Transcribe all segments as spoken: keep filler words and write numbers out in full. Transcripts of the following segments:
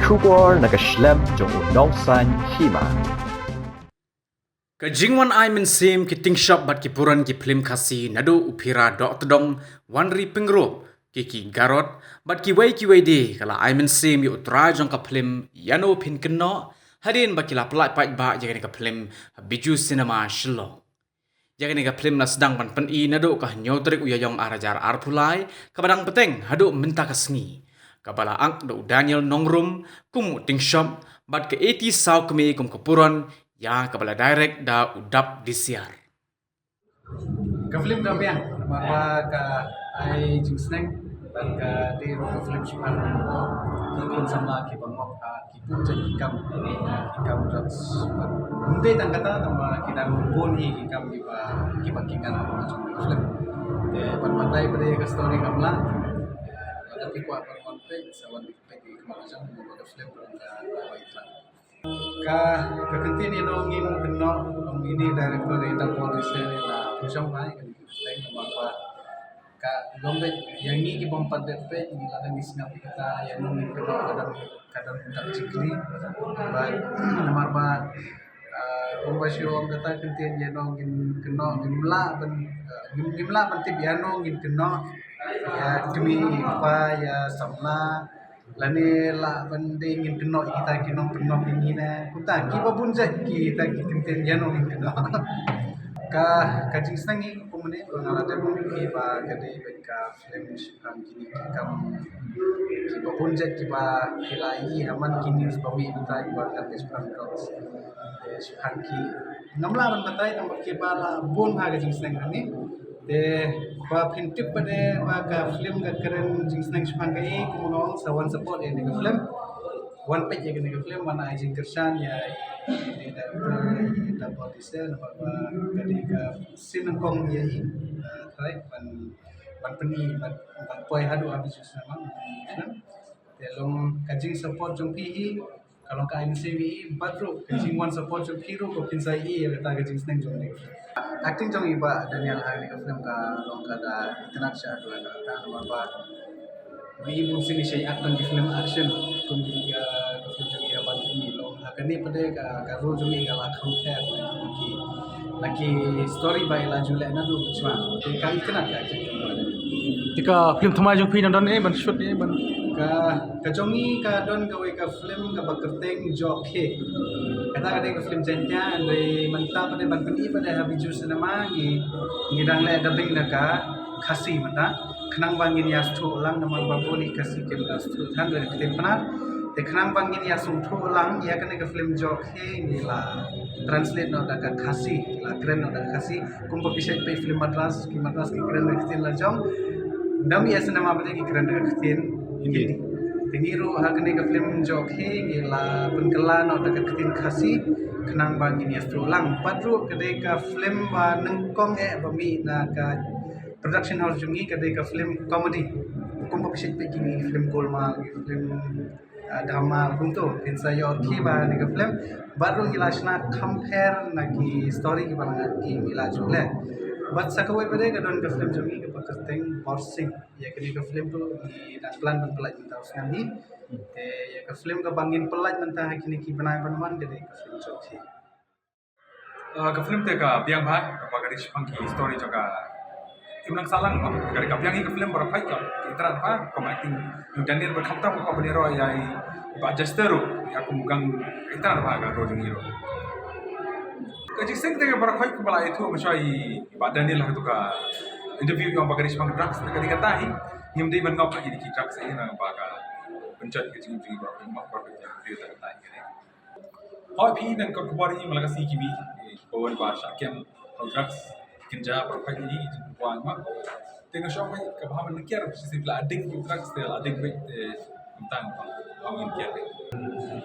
Khubor na ka shlem jong u Nongsaiñ Hima. Ka jingwan ai mynsiem ki tyngshop bad ki puran ki phlim Khasi naduh u Phira Dohtdong, Wanri Pyngrope, Kiki Garod bad kiwei kiwei de ka la ai mynsiem ïa u trai jong ka phlim Ïano Phin Kynnoh, hadien ba ki la pynlait paidbah ïa kane ka phlim ha Bijou Cinema Shillong. Ïa kane ka phlim la sdang ban pyni naduh ka hynñiew tarik u Ïaïong ar hajar arphew lai, kaba dang bteng haduh mynta ka sngi, kaba la act da u Daniel Nongrum kum u tyngshop bad ka Eti Sawkmie kum ka puran, ïa kaba la direct da u Dap Disiar. Ka phlim ka biang namar ba ka ai jingsneng bad ka dei ruh ka phlim shaphang ki khun samla kiba ngop ha ki bun jait ki kam, ki kam drugs. Bad ym dei tang kata, tangba ki dang bun hi ki kam kiba, kiba ki ngan ha ka jong ka phlim. Te ban batai pat ïa ka story ngam lah. Lada phi kwah ban wan peit, sa wan peit ïa ka jong ka phlim ka Wai Tlang. Ka, ka kyntien Ïano Ngin Kynnoh, ong ine i director, i Dap Disiar, i la pynshong ai ka kyntien namar ba ka long beit ïa ngi ki bym pat dep peit, ngi la dang ngi sngap ïa kata Ïano Ngin Kynnoh, ka dang, ka dang tak jingkylli. Bad namar ba, ah, kumba shu ong kata kyntien Ïano Ngin Kynnoh, ngim lah ban, ah, ngim, ngim lah ban tip ïano ngin kynnoh ïa kmie, ïa kpa, ïa samla, lane lah ban dei ngin kynnoh ïa kita ki nongpynnoh ïa ngi ne. Kumta kiba bun jait kita ki kyntien Ïano Ngin Kynnoh. Ka, ka jingsneng hi kumne, ba nga la dep ong ïa phi ba ka dei beit ka phlim shaphang kine ki kam kiba bun jait kiba phi la ïohi ha man ki news ba mih mynta kiba ngat shaphang drugs. Te shaphang ki, ngam lah ban batai tangba kiba la bun ha ka jingsneng hangne. Te ba phin tip pat de ba ka phlim ka kren jingsneng shaphang kaei, kumno, sa wan support ïa kane ka phlim. Wan peit ïa kane ka phlim, wan ai jingkyrshan ïa i, i director, i Dap Disiar, namar ba ka dei ka sien nyngkong ïa i, ah, trai ban, ban pyni, ban, ban poi haduh ha Bijou Cinema, ban pyni ka phlim. Te long ka jingsupport jong phi hi ka long ka ai mynsiem ïa i, bad ruh ka jingwan support jong phi ruh ko phin sa ïohi ïa kata ka jingsneng jong i. Acting jong i Bah Daniel ha kane ka phlim ka long ka da itynnad shah, ka long ka da namar ba i bun sien i shait act tang ki phlim action kum ki, ah, ka phlim jong i Haban Kidney, long ha kane pat de ka, ka role jong i ka la kham pher na ki, na ki story ba i la ju leh naduh mynshwa. Te ka itynnad ka acting jong i. Te ka phlim thymmai jong phi nang don eh ban shoot eh ban. Ka, ka jong i ka don kawei ka phlim kaba kyrteng Jokhe. Kata ka dei ka phlim Jaiñtia, hynrei mynta pat de ban pyni pat de ha Bijou Cinema ngi, ngi dang leh dubbing da ka Khasi mynta. Khnang ba ngin ïa sngewthuh lang namar ba bun i Khasi kim da sngewthuh than da ka ktien Pnar. Te khnang ba ngin ïa sngewthuh lang ïa kane ka phlim Jokhe ngi la translate noh da ka Khasi, la kren noh da ka Khasi. Kumba phi shait peit phlim Madras, ki Madras ki kren da ka ktien la jong. Namar ïa cinema pat de ki kren da ka ktien Hindi. Te ngi ruh ha kane ka phlim Jokhe ngi la pynkylla noh da ka ktien Khasi khnang ba ngin ïa sngewthuh lang. Bad ruh ka dei ka phlim ba nyngkong eh ba mih na ka production house jong ngi, ka dei ka phlim comedy. Kumba phi shait peit kine ki phlim Golmaal, ki phlim, ah, Dhamaal kumto, phin sa ïoh khie ba ne ka phlim. Bad ruh ngi la shna kham pher na ki story kiba la ngi la ju leh. Bad sa kawei pat de ka don ka phlim jong ngi kaba kyrteng Borsing. Ïa kane ka phlim ruh ngi dang plan ban pyllait mynta u snem hi. Te ïa ka phlim kaba ngin pyllait mynta ha kine ki bnai ban wan ka dei ka phlim Jokhe. Ah, ka phlim te ka biang bha, kaba ka dei shaphang ki story jong ka, kim nang sahlang bha, ka dei ka biang hi ka phlim baroh khoit ka, ka itynnad bha, kum acting jong Daniel bad khamtam ka, kaba ïaroh ïa i Bah Jester ruh, ïa kum u gang, ka itynnad bha ka role jong i ruh. Ka jingsneng te ka baroh khoit kumba la ïathuh mynshwa i Bah Daniel ha kato ka interview jong ba ka dei shaphang drugs, ka dei kata hi, ngim dei ban ngop ha ki drugs hi, na ba ka pynjot ka jingim jong i baroh khoit, baroh khoit ka dei kata hi. Hooid phi nang khubor i Malakasi ki mih, eh, khubor ba shah kem drugs, kynja, baroh khoit i jingkwah ma. Te nga shong ba ka bha ban kiar, shisien la ding drugs, te la ding beit, te tang ba ngin kiar.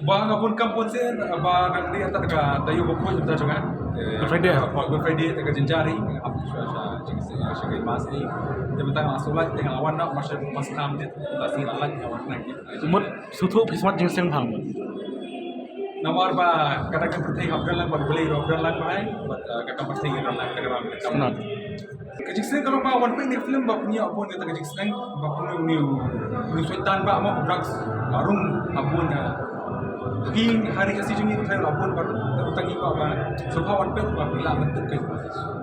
Ba nga bun kam bun sien, ba nang dei ata ka taïew ba khuid mynta jong nga. Te Good Friday. Ba Good Friday te ka jynjar hi, ap shwa sha jingsi, sha ka mas hi. Te mynta nga la shu lait, te nga la wan noh, mar shu pas tam te, mynta sngi la lait, nga wan nang. Mut sngewthuh Christmas jingseng bha. Namar ba kata ka pyrthei hap don lang, bad U Blei ruh hap don lang bha, bad, eh, kata ka pyrthei don lang, kata ka pyrthei. Sanad. Ka jingsneng ka long ba wan peit ïa ka film ba pynïoh bun kata ka jingsneng ba pynïoh, pynïoh, pynïoh soitan ba mo drugs ba rung ba bun. Ki hari ka si jong ngi ba bun ba tang ngi ba ba so ba wan peit ba pynlah mynta ka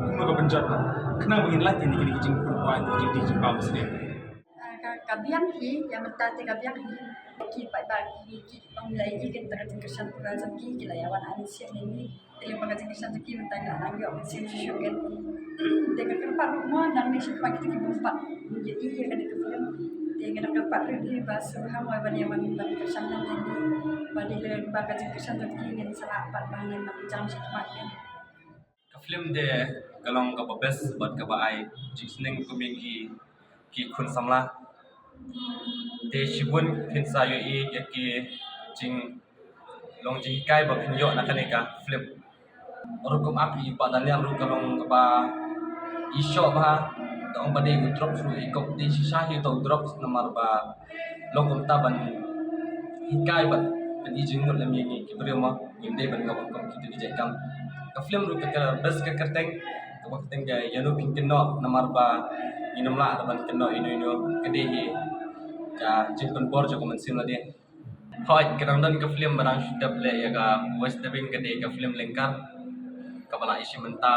kumno ka pynjot ba khnang ba ngin lait ïa kine ki jingpynpoi ki jingdih jingpam sdang. Ka, ka biang hi, ïa mynta te ka biang hi. Ki paidbah ki, ki ong la ïa ki kynta ka jingkyrshan pura jong ki, ki la ïa wan anisien ïa ngi. Te lyngba ka jingkyrshan jong ki mynta ngi la nang ïoh mynsiem shuh shuh kan. Te nga kyrpad ruh mo nangne sha khmat kita ki bym pat ïohi ïa kane ka film. Te nga kyrpad ruh hi ba sngewbha mo ban ïa wan ban kyrshan lang ïa ngi. Ba dei lyngba ka jingkyrshan jong ki ngin sa lah pat ba ngin nang jam sha khmat kan. Ka film te ka long kaba best bad kaba ai jingsneng kum ïa ki, ki khun samla. Te shibun phin sa ïohi ïa ki jinglong jinghikai ba phin ïoh na kane ka film. Ruh kum ak i Bah Daniel ruh ka long kaba i shoh bha, da ong ba dei u drugs ruh i kop dei shisha hi uta u drugs namar ba long kumta ban hikai bad ban i jingmut lem ïa ngi ki briew mo. Ngim dei ban ngop kum kito ki jait kam. Ka film ruh ka, ka best ka kyrteng, kaba kyrteng ka Ïano Phin Kynnoh namar ba ngin ym lah ban kynnoh ino ino, ka dei hi ka jingpynbor jong ka mynsiem lade. Hooid, ka dang don ka film ba dang shu dep leh ïa ka voice dubbing, ka dei ka film Lyngkar kaba la issue mynta.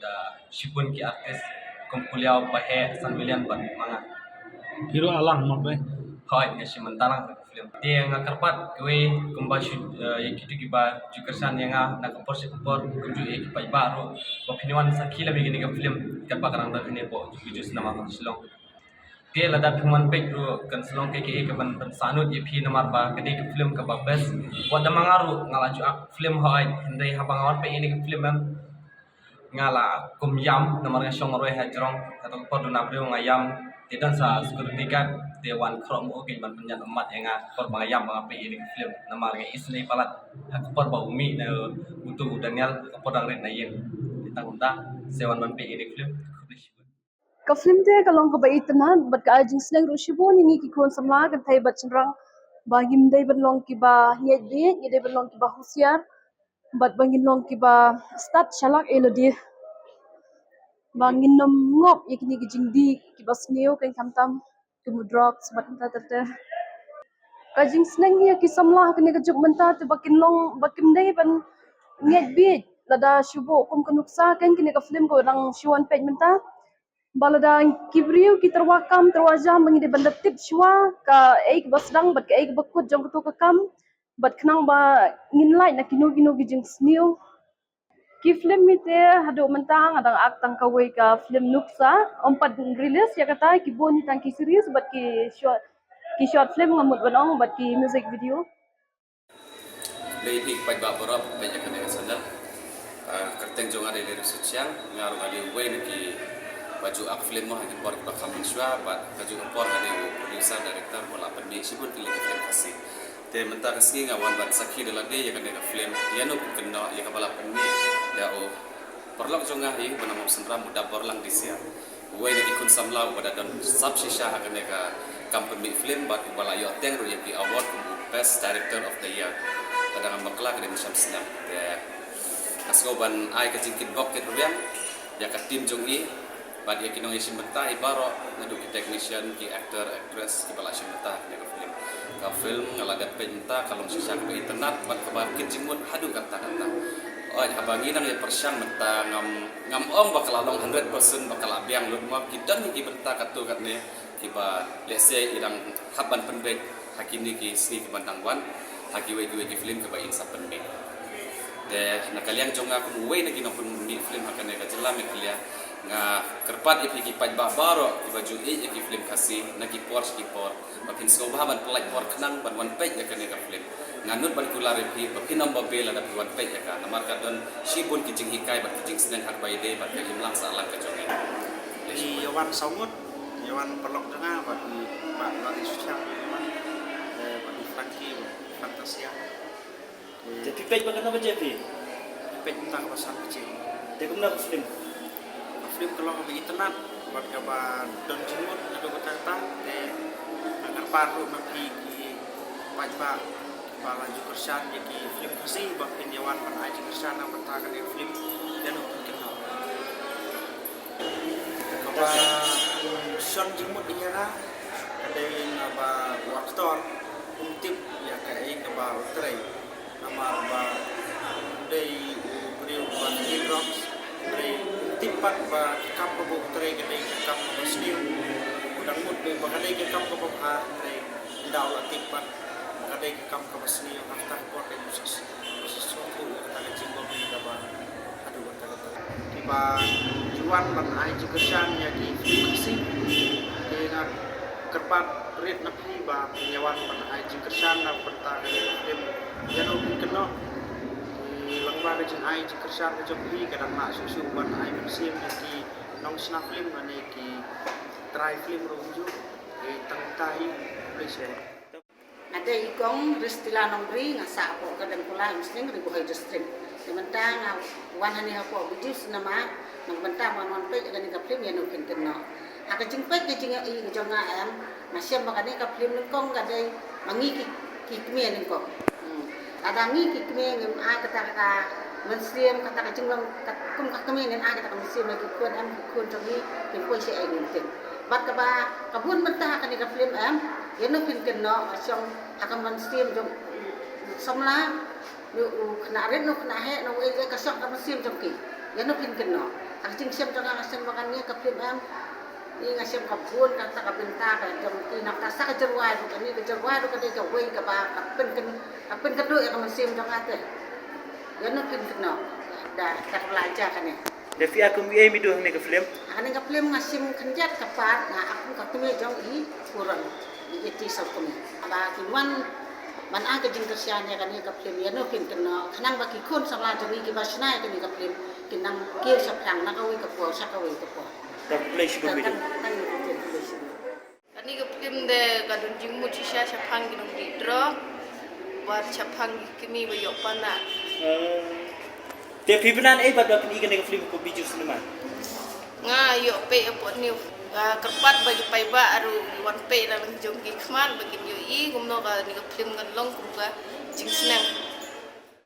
Da shibun ki artist kum Kuliaw, Paheh, San Million bad ma nga. Hero Alang ma bai. Hooid, nga shim mynta lang ka film. Te nga kyrpad kawei kumba shu ïa kito kiba ju kyrshan ïa nga na ka por sha ka por, kumjuh ïa ki paidbah ruh ba phin wan sakhi lem ïa kane ka film katba ka dang don hangne hapoh Juju Cinema Hall Shillong. Te lada phin wan peit ruh kan sa long kaei kaei kaban pynsangnud ïa phi namar ba ka dei ka film kaba best. Wat da ma nga ruh nga la ju ak film hooid, hynrei haba nga wan peit ïa kane ka film em nga la kum ïam namar nga shong rwai ha jrong, ha ka por duna briew nga ïam. Te don sa security guard te wan khroh mo, u kynban pynïap mat ïa nga ka por ba nga ïam ba nga peit ïa ka film namar nga isynei palat ha ka por ba u mih na uto u Daniel ha ka por dang rit na ïing. Te tang kumta sa wan ban peit ïa ka film. Khublei shibun. Ka film te ka long kaba itynnad bad ka ai jingsneng ruh shibun ïa ngi ki khun samla kynthei bad shynrang ba ngim dei ban long kiba ngeit bieit, ngi dei ban long kiba husiar. Bad ba ngin long kiba stad shalak ïa lade ba ngin ym ngop ïa kine ki jingdih kiba sniew, khamtam kum u drugs bad kumta ter ter. Ka jingsneng ïa ki samla ha kane ka juk mynta te ba kin long ba kim dei ban ngeit bieit lada shu buh kum ka nuksa, kane ka film kaba dang shu wan peit mynta. Ba lada ki briew ki tyrwa kam tyrwa jam ba ngi dei ban da tip shuwa kaei kaba sdang bad kaei kaba kut jong kato ka kam. Bad khnang ba ngin lait na kino kino ki jingsniew. Ki film hi te haduh mynta nga dang ak tang kawei ka film nuksa, ym pat release ïa kata, ki bun hi tang ki series bad ki short, ki short film nga mut ban ong bad ki music video. Khublei ïa phi ki paidbah baroh ba peit ïa kane ka channel. Ka kyrteng jong nga dei Lerius Suchiang, nga ruh nga dei uwei na kiba ju ak film mo ha ki por kiba kham mynshuwa bad kajuh ka por nga dei u producer director ba la pynmih shibun ki lei ki film Khasi. Te mynta ka sngi nga wan ban sakhi da lade ïa kane ka film Ïano Phin Kynnoh, ïa kaba la pynmih da u paralok jong nga hi ba nongmam synram u Daborlang Disiar. Uwei na ki khun samla uba da don sap shisha ha kane ka kam pynmih film bad uba la ïoh teng ruh ïa ki award kum u Best Director of the Year. Lada ngam bakla ka dei mynshem snem. Te nga sngew ban ai ka jingkitbok kitrwiang ïa ka team jong i bad ïa ki nongïashim bynta hi baroh, naduh ki technician, ki actor, actress, kiba la shim bynta ha kane ka film. Ka film nga la dep peit mynta ka long shisha kaba itynnad bad kaba kit jingmut haduh katta katta. Oi, haba ngi nang ïa pyrshang mynta ngam, ngam ong ba ka la long hundred percent ba ka la biang lut mo, ki don ki bynta katto katne kiba lehse i dang hap ban pynbeit ha kine ki sngi kiban dang wan ha kiwei kiwei ki film kiba in sa pynmih. Te na ka liang jong nga kum uwei na ki nongpynmih film ha kane ka jylla Meghalaya, nga kyrpad ïa phi ki paidbah baroh kiba ju ïeit ïa ki film Khasi na ki por sha ki por ba phin sngewbha ban pynlait por khnang ban wan peit ïa kane ka film. Nga nud ban kular ïa phi ba phin ym babe lada phi wan peit ïa ka, namar ka don shibun ki jinghikai bad ki jingsneng ha kaba ïadei bad ka imlang sahlang ka jong ngi. Ïa wan saw ngut, ïa wan paralok jong nga bad i Bah Lari Suchiang, ïa wan bad i Frankie, Fantasia. Te phi peit ba kano baje phi? Phi peit mynta kaba san baje. Te kumno ka film? Ka film ka long kaba itynnad bad kaba don jingmut haduh katta katta. Te nga kyrpad ruh na phi ki paidbah ba la ju kyrshan ïa ki film Khasi ba phin ïa wan ban ai jingkyrshan na bynta kane ka film Ïano Phin Kynnoh. Shon jingmut ïa nga ka dei na ba u actor um tip ïa kaei kaba u trei. Namar ba u dei u briew ba trei drugs, u dei um tip pat ba ka kam kaba u trei ka dei ka kam kaba sniew. U dang mut ba ka dei ka kam kaba bha, u dei ynda u la tip pat ba ka dei ka kam kaba sniew, ha kata ka por dei u sa, u sa sngewthuh ïa kata ka jingbam ïa kaba haduh kata ka tarik. Kiba ju wan ban ai jingkyrshan ïa ki film Khasi. Te nga kyrpad rit na phi ba phin ïa wan ban ai jingkyrshan na ka bynta kane ka film Ïano Phin Kynnoh. Te lyngba ka jingai jingkyrshan ka jong phi ka dang lah shuh shuh ban ai mynsiem ïa ki nongshna film lane ki trai film ruh kumjuh. Te tang kata hi, khublei shibun. Nga dei i kong Ristila Nongbri, nga sah hapoh Garden Kuala, Umsning, Ri Bhoi District. Te mynta nga wan hangne hapoh Bijou Cinema na ka bynta ban wan peit ïa kane ka film Ïano Phin Kynnoh. Ha ka jingpeit ka jingïohi ka jong nga em, nga shem ba kane ka film nyngkong ka dei ma ngi ki, ki kmie nyngkong. Hmm. Lada ngi ki kmie ngim ai kata ka mynsiem, kata ka jinglong, kat-, kum ka kmie ngin ai kata ka mynsiem ïa ki khun em, ki khun jong ngi kin poi shaei ngin tip. Bad kaba, ka bun bynta ha kane ka film em, Ïano Phin Kynnoh, ka shong ha ka mynsiem jong u samla, u, u khynnah rit, u khynnah heh, u ei ei, ka shong ha ka mynsiem jong ki. Ïano Phin Kynnoh. Ha ka jingshem jong nga, nga shem ba kane ka film em, ngi nga shem ka bun kata ka bynta ka jong ki, nangta sa ka jingrwai ruh, kane ka jingrwai ruh ka dei kawei kaba ka pynkyn-, ka pynkynduh ïa ka mynsiem jong nga te. Ïano Phin Kynnoh. Da, da ka la jia kane. Te phi act kum ei me duh hangne ka film? Hangne ka film nga shim khyndiat ka part, nga act kum ka kmie jong i Puron, i Iti Sawkmie. Ba ki wan ban ai ka jingkyrshan ïa kane ka film Ïano Phin Kynnoh, khnang ba ki khun samla jong ngi kiba shna ïa kane ka film kin nang kiew shaphrang na kawei ka por sha kawei ka por. Te khublei shibun me duh. Tang, tang, tang, khublei shibun. Kane ka film de ka don jingmut shisha shaphang ki nongdih drok bad shaphang ki kmie ba ïoh panak. Te phi pynang ei bad ba phin ïohi kane ka film hapoh Bijou Cinema? Nga ïoh peit hapoh ne, nga kyrpad ba ki paidbah ruh wan peit na la jong ki khmat ba kin ïohi kumno kane ka film kan long kum ka jingsneng.